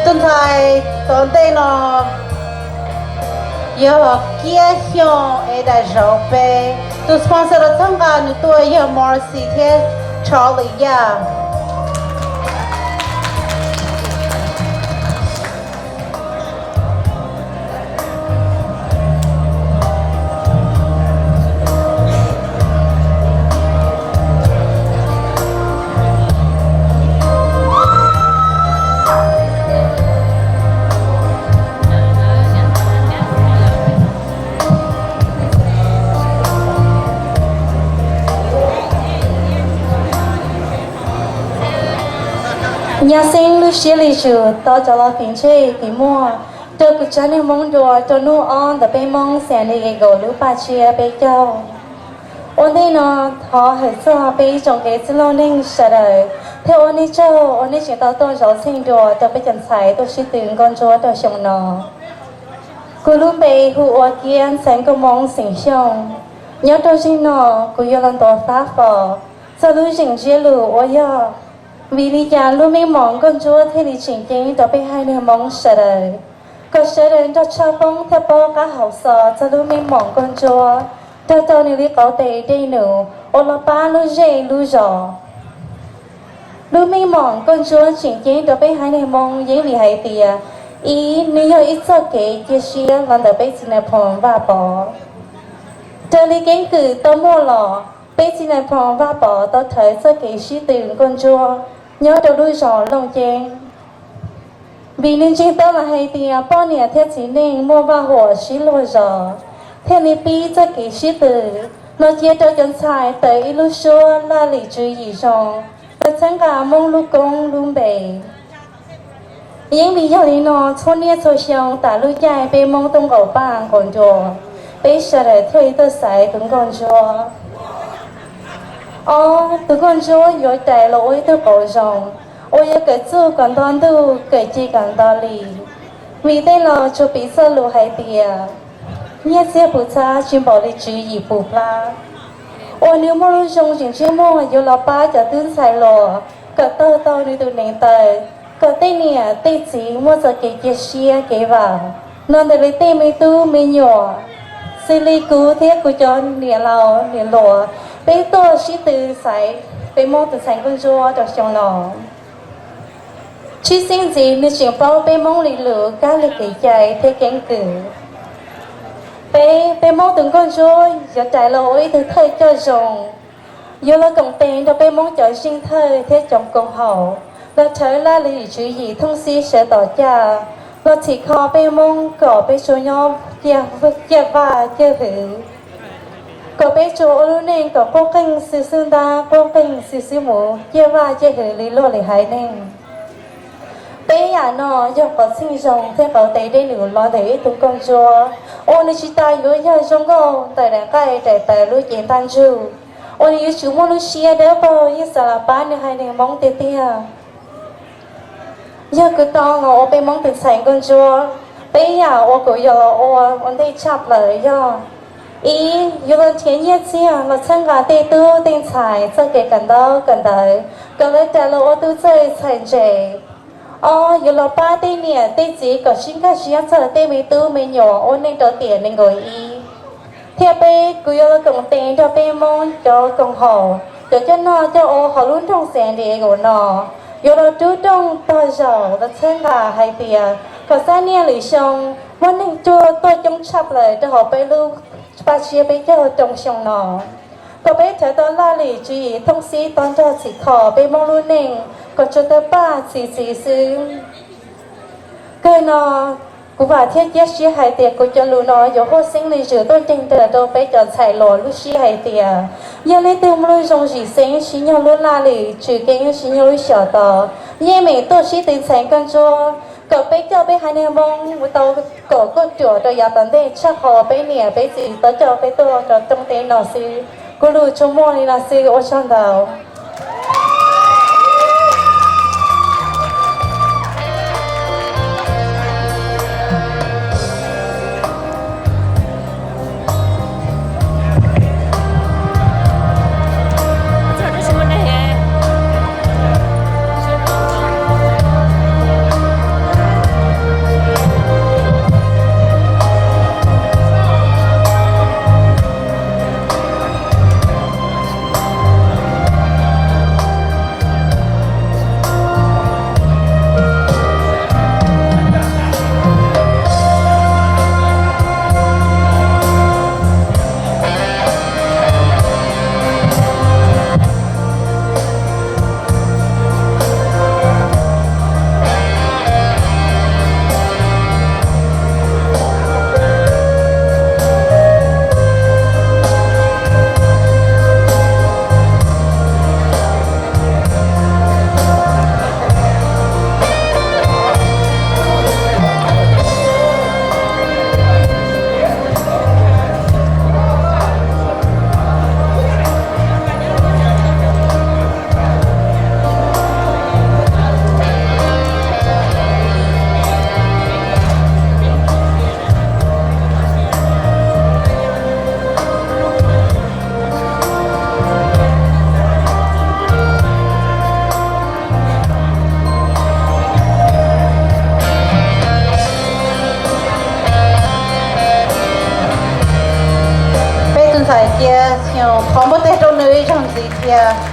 Tus ntxhais tom ntej no yog Kiab Xyooj es daim zauv peb. Tus sponsor los txhawb nqa nws tuaj yog Morrissey thiab Charlie Yaj. Nyab xeeb lub siab li zus tau rov los fim ntsej fim muag rau kuv tsav neeg Hmoob dua rau hnub ob ntawm peb Hmoob San Diego lub paj tsiab peb caug. Ua ntej no thov hawm txog peb ib tsoom kev txwj laus neeg sawv daws thiab ua nej tsaug uas nej tseem tau tuaj zov txheej dua rau peb cov ntxhais tuaj sib tw nkauj ntsuab rau xyoo no. Kuv lub npe hu ua Kiab Ntxhais Nkauj Hmoob xeem Xyooj. Nyob rau zaum no kuv yuav los ntuas fab fo txog lub zeem ntsiab lus uas yog vim li cas lub meej mom nkauj ntsuab thiaj li tseem ceeb rau peb haiv neeg Hmoob sawv daws, kom sawv daws nrog tshaj foob thiab paub qab hau xo txog lub meej mom nkauj ntsuab, rau rau nws li qauv tes dej num uas los pab lub zej lub zos. Lub meej mom nkauj ntsuab tseem ceeb rau peb haiv neeg Hmoob yeej vim hais tias, ib, nws yog ib txoj kev cia siab los ntawm peb txiv Nais Phoo Vaj Pov. Raws li keeb kwm tau muaj los, peb txiv Nais Phoo Vaj Pov tau rhawv txoj kev sib tw nkauj ntsuab nyob rau lub zos Looj Ceeb. Vim nws ntseeg tau los hais tias poj niam thiab txiv neej muaj vaj huam sib luag zos, thiaj li pib txoj kev sib tw los cia rau cov ntxhais tawm ib lub suab laj lim tswv yim zoo, los txhawb nqa Hmoob lub koob lub npe. Yeej vim yog li no txhua niaj txhua xyoo tas lub caij peb Hmoob tuaj nqaum paj nqaum nruas, peb sawv daws thiaj li tuaj xaiv tus nkauj ntsuab. Ob, tus nkauj ntsuab yuav rais los ua ib tug qauv zoo uas yuav kawm txuj kom nto ntuj, kawm ci kom nto hli. Vim tej laus tsuas piv txoj lus hais tias, nyiaj txiag puv txhab tsis npaum li tswv yim puv plab. Uas nws muaj lub zoo zim ntsej muag yuav los pab cov tub ntxhais hluas kom taug tau nws tus neev taw, kom tej niam tej txiv muaj txoj kev cia siab kev vam no ntawm lawv tej me tub me nyuam. Xws li kuv thiab kuv cov niam laus niam hluas, peb tuaj sib tw xaiv peb Hmoob tus ntxhais nkauj ntsuab rau xyoo no. Tshwj xeeb ntxiv nws tseem paub peb Hmoob li lus kab li kev cai thiab keeb kwm. Peb, peb Hmoob tus nkauj ntsuab yuav rais los ua ib tug thawj coj zoo, yuav los koom tes nrog peb Hmoob cov zeej thawj thiab cov koom haum los rhawv laj lim tswv yim thooj xib sawv tom caj, los txhim kho peb Hmoob kom peb tsuas nyob ciaj vaj ciaj hwv, kom peb tsuas ua lub neej kom quaj qeej xwb xwb ntab, quaj qeej xwb xwb mus, ciaj vaj ciaj hwv li luag li haiv neeg. Peb yam no yog qhov txheej zoo thiab qhov tes dej num los ntawm ib tug nkauj ntsuab, uas nws tsis tas yuav yog zoo nkauj ntawm daim nqaij daim tawv lub cev ntaj ntsug, uas nws yuav tsum muaj lub siab dawb paug yeej xav los pab nws haiv neeg Hmoob tiag tiag. Yog kuv tau los ua peb Hmoob tus ntxhais nkauj ntsuab, peb yam uas kuv yuav los ua ua ntej tshaj plaws yog, ib, yuav los nrhiav nyiaj txiag los txhawb nqa tej tub tej ntxhais txoj kev kawm ntaub kawm ntawv kom lawv rais los ua tub txawj txhais ntse. Ob, yuav los pab tej niam tej txiv kom sib nkag siab txog tej me tub me nyuam ua neej rau tiam nees nkaum ib. Thiab peb, kuv yuav los koom tes nrog peb Hmoob cov koom haum, cov coj noj coj ua hauv lub nroog San Diego no, yuav los rub rooj tog zaum los txhawb nqa hais tias kom xab niaj lwm xyoo muaj neeg tuaj tuaj coob tshaj plaws rau hauv peb lub paj tsiab peb caug rau xyoo no, kom peb rhawv tau laj lim tswv yim thooj xib tog nrog txhim kho peb Hmoob lub neej kom tsuas tawg paj txi txiv xwb. Kawg no, kuv vam thiab cia siab hais tias kuv cov lus no yuav huaj xeeb li zus tuaj nceeg raws rau peb cov ntxhais hluas lub siab hais tias, yog leej twg muaj lub zoo zim xeeb sib nyoog lub laj lim tswv keeb sib nyoog lub xyom tos, yeej meem tuaj sib tw ntxhais nkauj ntsuab kom peb coj peb haiv neeg Hmoob mus tau kom kuj ruam rau yav tom ntej tshaj qhov peb niam peb txiv tau coj peb tuaj rau rooj teb no xwb. Kuv lus tsuas muaj li no xwb, ua tsaug ntau. Pov npuaj teg rau nws ib zaug ntxiv thiab.